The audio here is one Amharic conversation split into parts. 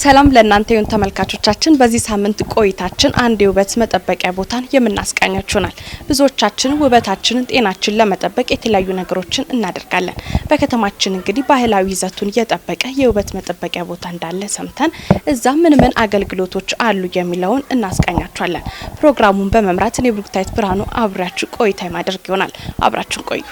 ሰላም ለእናንተ ይሁን ተመልካቾቻችን። በዚህ ሳምንት ቆይታችን አንድ የውበት መጠበቂያ ቦታን የምናስቃኛችሁናል። ብዙዎቻችን ውበታችንን፣ ጤናችን ለመጠበቅ የተለያዩ ነገሮችን እናደርጋለን። በከተማችን እንግዲህ ባህላዊ ይዘቱን የጠበቀ የውበት መጠበቂያ ቦታ እንዳለ ሰምተን እዛ ምን ምን አገልግሎቶች አሉ የሚለውን እናስቃኛችኋለን። ፕሮግራሙን በመምራት እኔ ብሩክታይት ብርሃኑ አብሬያችሁ ቆይታ የማደርግ ይሆናል። አብራችሁን ቆዩ።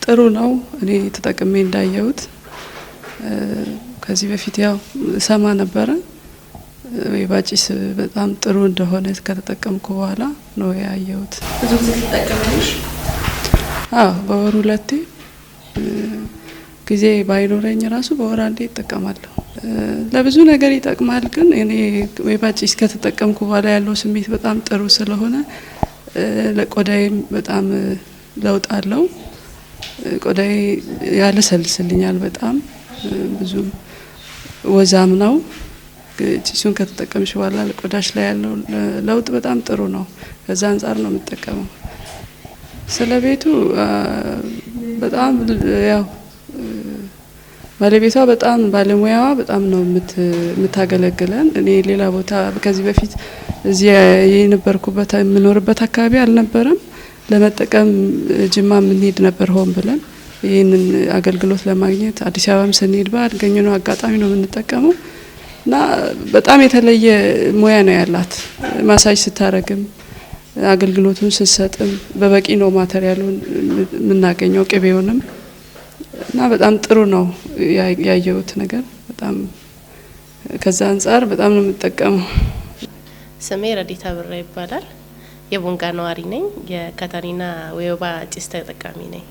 ጥሩ ነው። እኔ ተጠቅሜ እንዳየሁት ከዚህ በፊት ያው ሰማ ነበረ። ወይባ ጭስ በጣም ጥሩ እንደሆነ ከተጠቀምኩ በኋላ ነው ያየሁት። ብዙ ጊዜ ትጠቀሚያለሽ? አዎ፣ በወር ሁለቴ፣ ጊዜ ባይኖረኝ ራሱ በወር አንዴ እጠቀማለሁ። ለብዙ ነገር ይጠቅማል። ግን እኔ ወይባ ጭስ ከተጠቀምኩ በኋላ ያለው ስሜት በጣም ጥሩ ስለሆነ ለቆዳዬም በጣም ለውጥ አለው። ቆዳዬ ያለሰልስልኛል፣ በጣም ብዙም ወዛም ነው። ጭሱን ከተጠቀምሽ በኋላ ቆዳሽ ላይ ያለው ለውጥ በጣም ጥሩ ነው። ከዛ አንጻር ነው የምጠቀመው። ስለ ቤቱ በጣም ያው ባለቤቷ በጣም ባለሙያዋ በጣም ነው የምታገለግለን። እኔ ሌላ ቦታ ከዚህ በፊት እዚህ የነበርኩበት የምኖርበት አካባቢ አልነበረም። ለመጠቀም ጅማ የምንሄድ ነበር ሆን ብለን ይህንን አገልግሎት ለማግኘት። አዲስ አበባም ስንሄድ ባገኘነው አጋጣሚ ነው የምንጠቀመው እና በጣም የተለየ ሙያ ነው ያላት። ማሳጅ ስታረግም አገልግሎቱን ስትሰጥም በበቂ ነው material ኡን የምናገኘው፣ ቅቤውንም፣ እና በጣም ጥሩ ነው ያየሁት ነገር። በጣም ከዛ አንጻር በጣም ነው የምጠቀመው። ስሜ ረዲታ ብራ ይባላል። የቦንጋ ነዋሪ ነኝ። የካታሪና ወይባ ጭስ ተጠቃሚ ነኝ።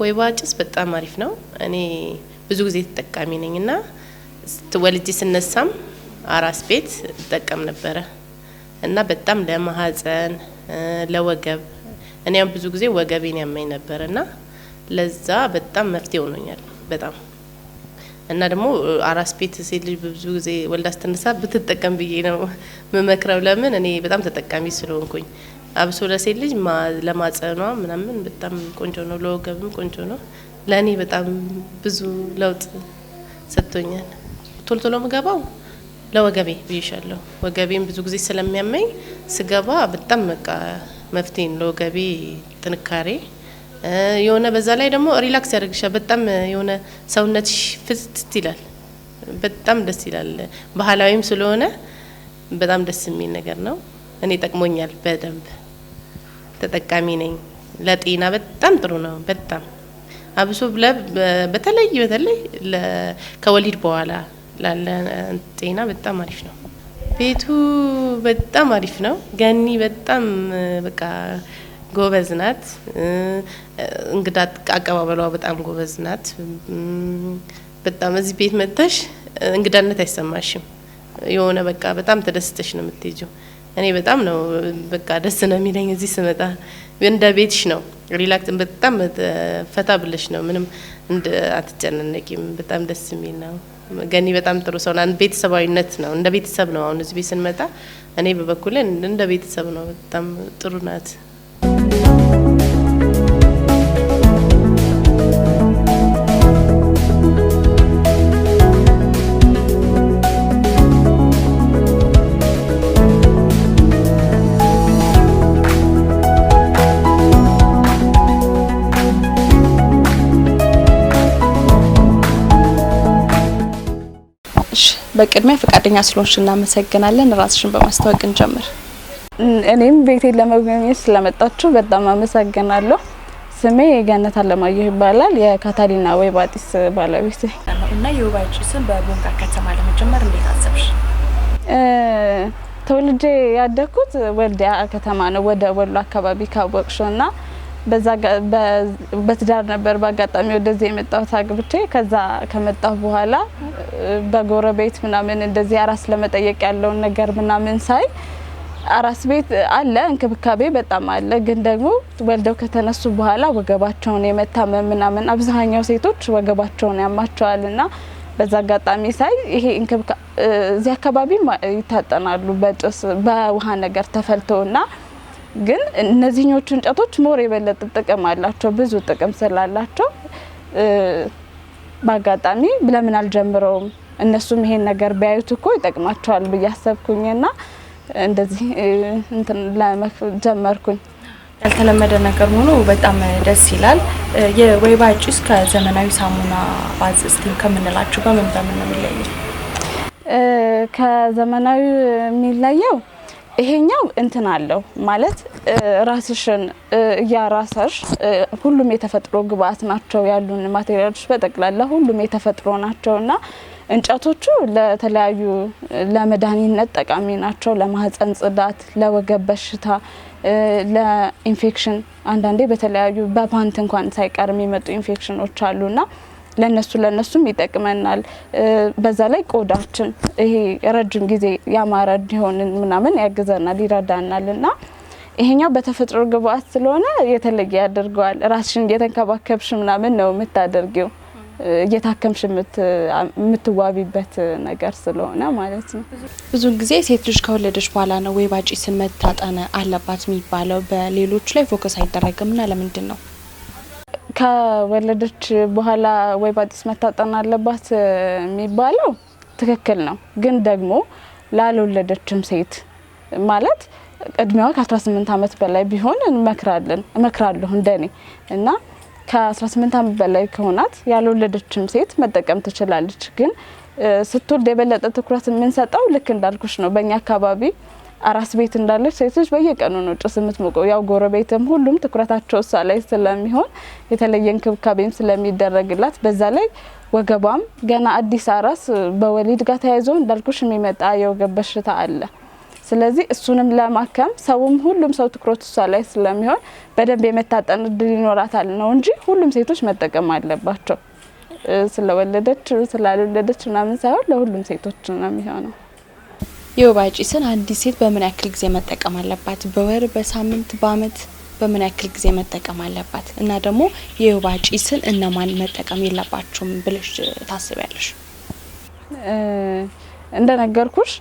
ወይባ ጭስ በጣም አሪፍ ነው። እኔ ብዙ ጊዜ ተጠቃሚ ነኝ እና ወልጄ ስነሳም አራስ ቤት እጠቀም ነበረ እና በጣም ለማህፀን፣ ለወገብ፣ እኔ ያም ብዙ ጊዜ ወገቤን ያመኝ ነበር እና ለዛ በጣም መፍትሄ ሆኖኛል በጣም። እና ደግሞ አራስ ቤት ሴት ልጅ ብዙ ጊዜ ወልዳ ስትነሳ ብትጠቀም ብዬ ነው ምመክረው። ለምን እኔ በጣም ተጠቃሚ ስለሆንኩኝ፣ አብሶ ለሴት ልጅ ለማህፀኗ ምናምን በጣም ቆንጆ ነው፣ ለወገብም ቆንጆ ነው። ለእኔ በጣም ብዙ ለውጥ ሰጥቶኛል። ቶሎ ቶሎ ምገባው ለወገቤ ብዬሻለሁ። ወገቤን ብዙ ጊዜ ስለሚያመኝ ስገባ በጣም በቃ መፍትሄ ነው ለወገቤ፣ ጥንካሬ የሆነ፣ በዛ ላይ ደግሞ relax ያደርግሻል። በጣም የሆነ ሰውነትሽ ፍትት ይላል። በጣም ደስ ይላል። ባህላዊም ስለሆነ በጣም ደስ የሚል ነገር ነው። እኔ ጠቅሞኛል፣ በደንብ ተጠቃሚ ነኝ። ለጤና በጣም ጥሩ ነው። በጣም አብሶ በተለይ በተለይ ከወሊድ በኋላ ላለ ጤና በጣም አሪፍ ነው። ቤቱ በጣም አሪፍ ነው። ገኒ በጣም በቃ ጎበዝ ናት። እንግዳ አቀባበሏ በጣም ጎበዝ ናት። በጣም እዚህ ቤት መጥተሽ እንግዳነት አይሰማሽም። የሆነ በቃ በጣም ተደስተሽ ነው የምትሄጂው። እኔ በጣም ነው በቃ ደስ ነው የሚለኝ እዚህ ስመጣ፣ እንደ ቤትሽ ነው። Relax፣ በጣም ፈታ ብለሽ ነው፣ ምንም እንደ አትጨናነቂም። በጣም ደስ የሚል ነው። ገኒ በጣም ጥሩ ሰው ናት። ቤተሰባዊነት ነው፣ እንደ ቤተሰብ ነው። አሁን እዚህ ቤት ስንመጣ እኔ በበኩሌ እንደ ቤተሰብ ነው። በጣም ጥሩ ናት። እሺ፣ በቅድሚያ ፈቃደኛ ስለሆንሽ እናመሰግናለን። ራስሽን በማስተዋወቅ እንጀምር። እኔም ቤቴን ለመጎብኘት ስለመጣችሁ በጣም አመሰግናለሁ። ስሜ ገነት አለማየሁ ይባላል። የካታሊና ወይባ ጢስ ባለቤት ነኝ። እና የወይባ ጭስን በቦንጋ ከተማ ለመጀመር እንዴት አሰብሽ? ተወልጄ ያደግኩት ወልዲያ ከተማ ነው፣ ወደ ወሎ አካባቢ ካወቅሽው፣ እና በዛ በትዳር ነበር በአጋጣሚ ወደዚህ የመጣሁት አግብቼ። ከዛ ከመጣሁ በኋላ በጎረቤት ምናምን እንደዚህ አራስ ለመጠየቅ ያለውን ነገር ምናምን ሳይ አራስ ቤት አለ፣ እንክብካቤ በጣም አለ። ግን ደግሞ ወልደው ከተነሱ በኋላ ወገባቸውን የመታመም ምናምን አብዛኛው ሴቶች ወገባቸውን ያማቸዋል እና በዛ አጋጣሚ ሳይ ይሄ እዚህ አካባቢ ይታጠናሉ በጭስ በውሃ ነገር ተፈልተውና ግን እነዚህኞቹ እንጨቶች more የበለጠ ጥቅም አላቸው። ብዙ ጥቅም ስላላቸው በአጋጣሚ ለምን አልጀምረውም፣ እነሱም ይሄን ነገር ቢያዩት እኮ ይጠቅማቸዋል ብዬ አሰብኩኝና እንደዚህ እንትን ጀመርኩኝ። ያልተለመደ ነገር ሆኖ በጣም ደስ ይላል። የወይባ ጭስ ከዘመናዊ ሳሙና፣ bath፣ steam ከምንላቸው በምን በምን ነው የሚለየው? ከዘመናዊ የሚለየው ይሄኛው እንትን አለው ማለት ራስሽን እያራሰሽ ሁሉም የተፈጥሮ ግብአት ናቸው ያሉን material ኦች በጠቅላላ ሁሉም የተፈጥሮ ናቸውና እንጨቶቹ ለተለያዩ ለመድኃኒትነት ጠቃሚ ናቸው። ለማህፀን ጽዳት፣ ለወገብ በሽታ፣ ለኢንፌክሽን አንዳንዴ በተለያዩ በፓንት እንኳን ሳይቀር የሚመጡ ኢንፌክሽኖች አሉና ለነሱም ይጠቅመናል። በዛ ላይ ቆዳችን ይሄ ረጅም ጊዜ ያማረ እንዲሆን ምናምን ያግዘናል፣ ይረዳናል እና ይሄኛው በተፈጥሮ ግብአት ስለሆነ የተለየ ያደርገዋል። ራስሽን እየተንከባከብሽ ምናምን ነው የምታደርጊው፣ እየታከምሽ የምትዋቢበት ነገር ስለሆነ ማለት ነው። ብዙ ጊዜ ሴት ልጅ ከወለደች በኋላ ነው ወይባ ጭስን መታጠን አለባት የሚባለው፣ በሌሎች ላይ focus አይደረግም እና ለምንድን ነው? ከወለደች በኋላ ወይባ ጭስ መታጠን አለባት የሚባለው ትክክል ነው። ግን ደግሞ ላልወለደችም ሴት ማለት እድሜዋ ከ18 ዓመት በላይ ቢሆን እንመክራለን እመክራለሁ እንደኔ እና ከ18 ዓመት በላይ ከሆናት ያልወለደችም ሴት መጠቀም ትችላለች። ግን ስትወልድ የበለጠ ትኩረት የምንሰጠው ልክ እንዳልኩሽ ነው። በእኛ አካባቢ አራስ ቤት እንዳለች ሴቶች በየቀኑ ነው ጭስ የምትሞቀው። ያው ጎረቤትም ሁሉም ትኩረታቸው እሷ ላይ ስለሚሆን የተለየ እንክብካቤም ስለሚደረግላት በዛ ላይ ወገቧም ገና አዲስ አራስ በወሊድ ጋር ተያይዞ እንዳልኩሽ የሚመጣ የወገብ በሽታ አለ። ስለዚህ እሱንም ለማከም ሰውም ሁሉም ሰው ትኩረት እሷ ላይ ስለሚሆን በደንብ የመታጠን እድል ይኖራታል ነው እንጂ ሁሉም ሴቶች መጠቀም አለባቸው። ስለወለደች ስላልወለደች ምናምን ሳይሆን ለሁሉም ሴቶች ነው የሚሆነው። የወይባ ጭስን አንዲት ሴት በምን ያክል ጊዜ መጠቀም አለባት? በወር፣ በሳምንት፣ በአመት በምን ያክል ጊዜ መጠቀም አለባት? እና ደግሞ የወይባ ጭስን እነማን መጠቀም የለባቸውም ብለሽ ታስቢያለሽ? እንደነገርኩሽ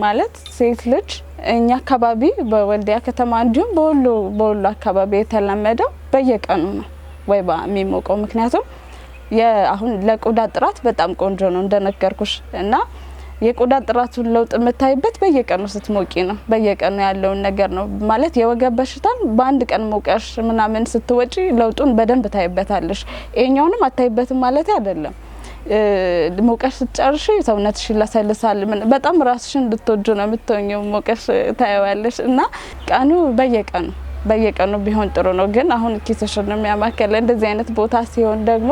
ማለት ሴት ልጅ እኛ አካባቢ በወልዲያ ከተማ እንዲሁም በወሎ አካባቢ የተለመደው በየቀኑ ነው ወይባ የሚሞቀው። ምክንያቱም አሁን ለቆዳ ጥራት በጣም ቆንጆ ነው እንደነገርኩሽ እና የቆዳ ጥራቱን ለውጥ የምታይበት በየቀኑ ስትሞቂ ነው። በየቀኑ ያለውን ነገር ነው ማለት የወገብ በሽታን በአንድ ቀን ሞቀሽ ምናምን ስትወጪ ለውጡን በደንብ ታይበታለሽ። ይሄኛውንም አታይበትም ማለት አይደለም። ሞቀሽ ስትጨርሺ ሰውነትሽ ይለሰልሳል። በጣም ራስሽን እንድትወጁ ነው የምትሆኚው። ሞቀሽ ታየዋለሽ እና ቀኑ በየቀኑ ቢሆን ጥሩ ነው። ግን አሁን ኪስሽን የሚያማከለ እንደዚህ አይነት ቦታ ሲሆን ደግሞ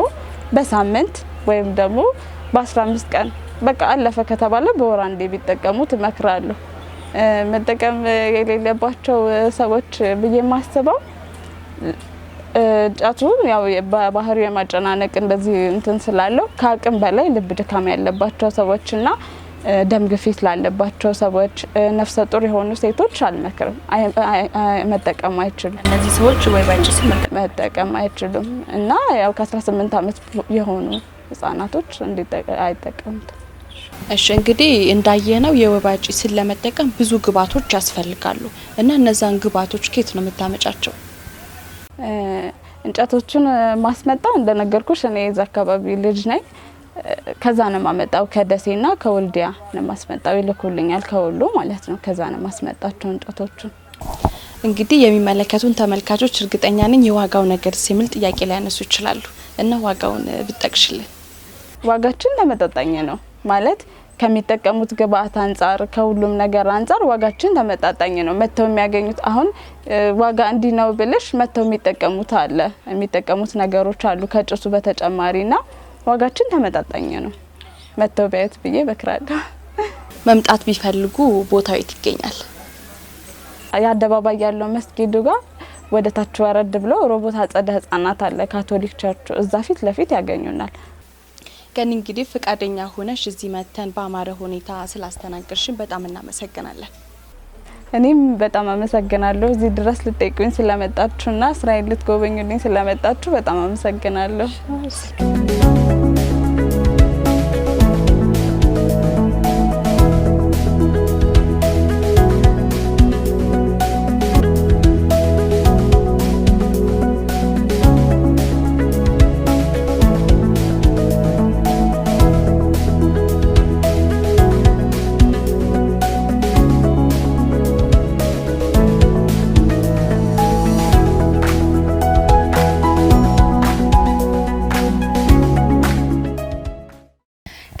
በሳምንት ወይም ደግሞ በ15 ቀን በቃ አለፈ ከተባለ በወር አንዴ ቢጠቀሙት እመክራለሁ። መጠቀም የሌለባቸው ሰዎች ብዬ የማስበው እንጨቱ ያው በባህሪው የማጨናነቅ እንደዚህ እንትን ስላለው ከአቅም በላይ ልብ ድካም ያለባቸው ሰዎችና ደም ግፊት ላለባቸው ሰዎች፣ ነፍሰ ጡር የሆኑ ሴቶች አልመክርም። መጠቀም አይችሉም። እነዚህ ሰዎች ወይባ ጭስን መጠቀም አይችሉም እና ያው ከ18 ዓመት የሆኑ ህጻናቶች አይጠቀሙት። እሺ፣ እንግዲህ እንዳየነው የወይባ ጭስን ለመጠቀም ብዙ ግብአቶች ያስፈልጋሉ እና እነዛን ግብአቶች ከየት ነው የምታመጫቸው? እንጨቶቹን ማስመጣው እንደነገርኩሽ እኔ የዛ አካባቢ ልጅ ነኝ። ከዛ ነው የማመጣው። ከደሴና ከወልዲያ ነው የማስመጣው። ይልኩልኛል ከወሎ ማለት ነው። ከዛ ነው የማስመጣቸው እንጨቶቹን። እንግዲህ የሚመለከቱን ተመልካቾች እርግጠኛ ነኝ የዋጋው ነገር ሲምል ጥያቄ ሊያነሱ ይችላሉ እና ዋጋውን ብትጠቅሽልን። ዋጋችን ተመጣጣኝ ነው ማለት ከሚጠቀሙት ግብአት አንጻር ከሁሉም ነገር አንጻር ዋጋችን ተመጣጣኝ ነው። መጥተው የሚያገኙት አሁን ዋጋ እንዲህ ነው ብልሽ መጥተው የሚጠቀሙት አለ የሚጠቀሙት ነገሮች አሉ ከጭሱ በተጨማሪና ዋጋችን ተመጣጣኝ ነው። መጥተው ቢያዩት ብዬ እመክራለሁ። መምጣት ቢፈልጉ ቦታው የት ይገኛል? የአደባባይ ያለው መስጊዱ ጋር ወደ ታች ወረድ ብሎ ሮቦት አጸደ ህጻናት አለ፣ ካቶሊክ ቸርቹ፣ እዛ ፊት ለፊት ያገኙናል። ገኒ፣ እንግዲህ ፍቃደኛ ሆነሽ እዚህ መተን በአማረ ሁኔታ ስላስተናገርሽን በጣም እናመሰግናለን። እኔም በጣም አመሰግናለሁ። እዚህ ድረስ ልጠይቁኝ ስለመጣችሁና ስራዬን ልትጎበኙልኝ ስለመጣችሁ በጣም አመሰግናለሁ።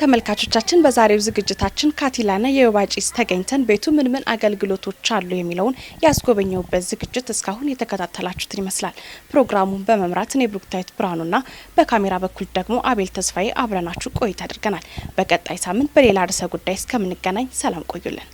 ተመልካቾቻችን፣ በዛሬው ዝግጅታችን ካቲላና የወይባ ጭስ ተገኝተን ቤቱ ምን ምን አገልግሎቶች አሉ የሚለውን ያስጎበኘውበት ዝግጅት እስካሁን የተከታተላችሁትን ይመስላል። ፕሮግራሙን በመምራት እኔ ብሩክታዊት ብርሃኑና በካሜራ በኩል ደግሞ አቤል ተስፋዬ አብረናችሁ ቆይታ አድርገናል። በቀጣይ ሳምንት በሌላ ርዕሰ ጉዳይ እስከምንገናኝ ሰላም ቆዩልን።